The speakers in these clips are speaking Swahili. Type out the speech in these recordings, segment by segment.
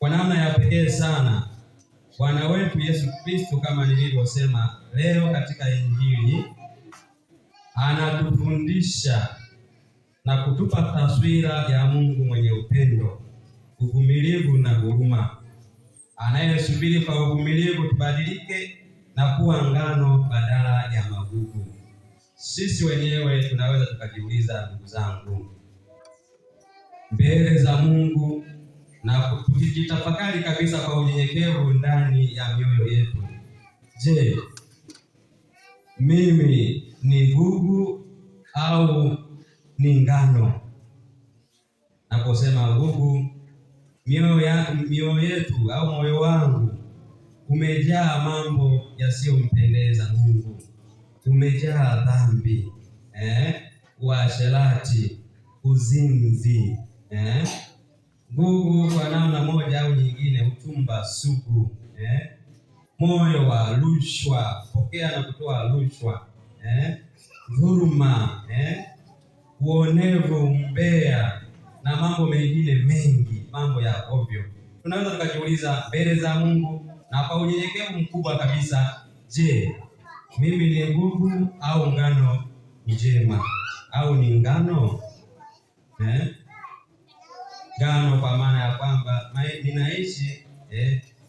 Kwa namna ya pekee sana Bwana wetu Yesu Kristo, kama nilivyosema leo katika Injili, anatufundisha na kutupa taswira ya Mungu mwenye upendo, uvumilivu na huruma, anayesubiri kwa uvumilivu tubadilike na kuwa ngano badala ya magugu. Sisi wenyewe tunaweza tukajiuliza, ndugu zangu, mbele za Mungu na tukijitafakari kabisa kwa unyenyekevu ndani ya mioyo yetu, je, mimi ni gugu au ni ngano? Naposema gugu, mioyo yetu au moyo wangu umejaa mambo yasiyompendeza Mungu, umejaa dhambi, uasherati, uzinzi, gugu kwa namna moja au nyingine, uchumba sugu, moyo wa rushwa, pokea na kutoa rushwa, dhuluma, uonevu, umbea na mambo mengine mengi, mambo ya ovyo. Tunaweza tukajiuliza mbele za Mungu na kwa unyenyekevu mkubwa kabisa, je, mimi ni gugu au ngano njema? Au ni ngano? Ngano kwa maana ya kwamba ninaishi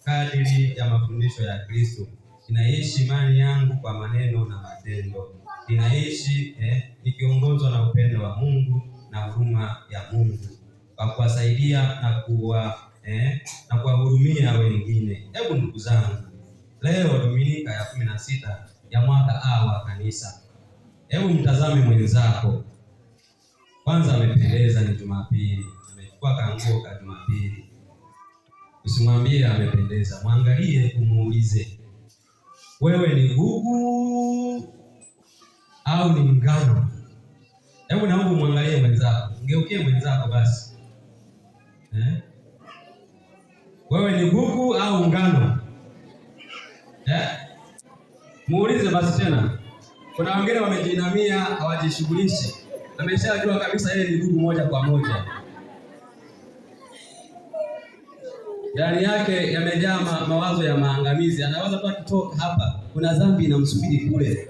kadiri ya mafundisho ya Kristo. Ninaishi imani yangu kwa maneno na matendo. Ninaishi nikiongozwa na upendo wa Mungu na huruma ya Mungu kwa kuwasaidia na na kuwahurumia wengine. Hebu ndugu zangu, leo Dominika ya 16 ya mwaka A wa kanisa, hebu mtazame mwenzako. Kwanza amependeza, ni Jumapili, amechukua kanguo ka Jumapili. Usimwambie amependeza, mwangalie, umuulize, wewe ni gugu au ni ngano? Hebu naomba muangalie mwenzako, mgeukie mwenzako basi. Wewe ni gugu au ngano? Muulize basi tena. Kuna wengine wamejinamia, hawajishughulishi. Ameshajua kabisa yeye ni gugu moja kwa moja. Ndani yake yamejaa mawazo ya maangamizi. Anaweza tu akitoka hapa kuna dhambi inamsubiri kule.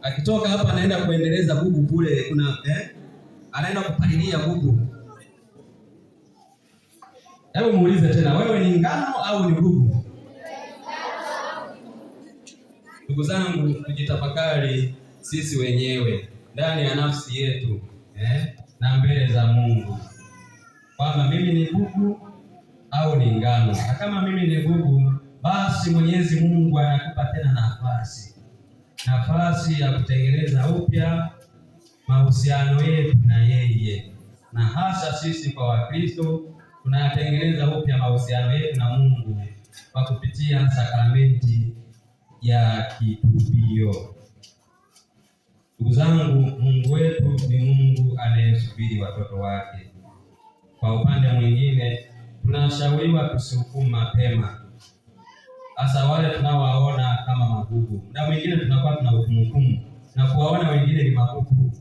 Akitoka hapa anaenda kuendeleza gugu kule, kuna anaenda kupalilia gugu. Hebu muulize tena, wewe ni ngano au ni gugu? Ndugu zangu, tujitafakari sisi wenyewe ndani ya nafsi yetu na mbele za Mungu kwamba mimi ni gugu au ni ngano. Na kama mimi ni gugu, basi Mwenyezi Mungu anakupa tena nafasi ya kutengeneza upya mahusiano yetu na yeye, na hasa sisi kwa Wakristo tunayatengeneza upya mahusiano yetu na Mungu kwa kupitia sakramenti ya kitubio. Ndugu zangu, Mungu wetu ni Mungu anayesubiri watoto wake. Kwa upande mwingine, tunashauriwa tusihukumu mapema, hasa wale tunaowaona kama magugu. Muda mwingine tunakuwa tunahukumu na kuwaona wengine ni magugu.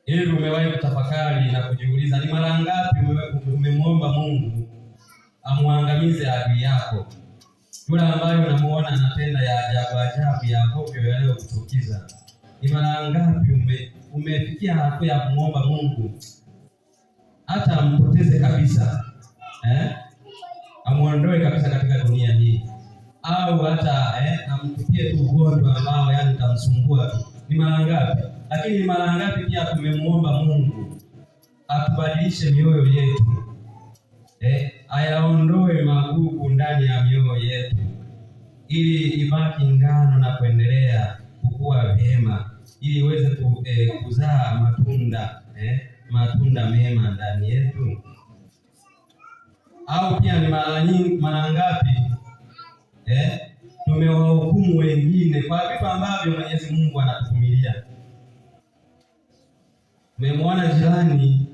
Hivi umewahi kutafakari na kujiuliza ni mara ngapi umemwomba Mungu amwangamize adui yako, yule ambaye unamuona anatenda ya ajabu ajabu ya ovyo yanayokuchukiza? Ni mara ngapi umefikia hatua ya kumwomba Mungu hata ampoteze kabisa, amuondoe kabisa katika dunia hii, au hata amtupie tu ugonjwa ambao yani utamsumbua tu? Ni mara ngapi? Lakini ni mara ngapi pia tumemuomba Mungu atubadilishe mioyo yetu, ayaondoe magugu ndani ya mioyo yetu ili ibaki ngano na kuendelea kukua vyema, ili iweze kuzaa matunda, matunda mema ndani yetu. Au pia ni mara nyingi, mara ngapi tumewahukumu wengine kwa vitu ambavyo Mwenyezi Mungu anatuvumilia. Tumemwona jirani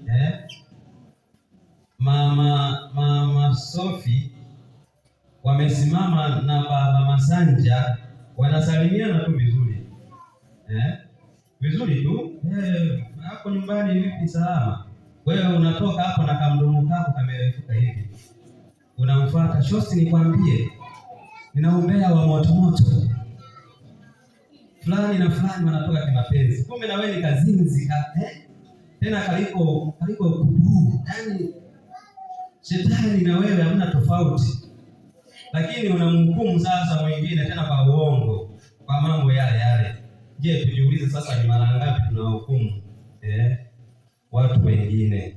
mama Sofi wamesimama na baba Masanja wanasalimiana tu vizuri, vizuri tu, hapo nyumbani vipi, salama? Wewe unatoka hapo na kamdomo kako. Unamfuata shosti, nikwambie, ninaombea wa moto moto fulani na fulani wanatoka kimapenzi, kumbe na wewe ni kazinzi ka, eh? Tena kaliko kaliko kubuu, yaani shetani na wewe hamna tofauti, lakini unamhukumu sasa mwingine tena kwa uongo, kwa mambo yale yale. Je, tujiulize sasa, ni mara ngapi tunawahukumu watu wengine?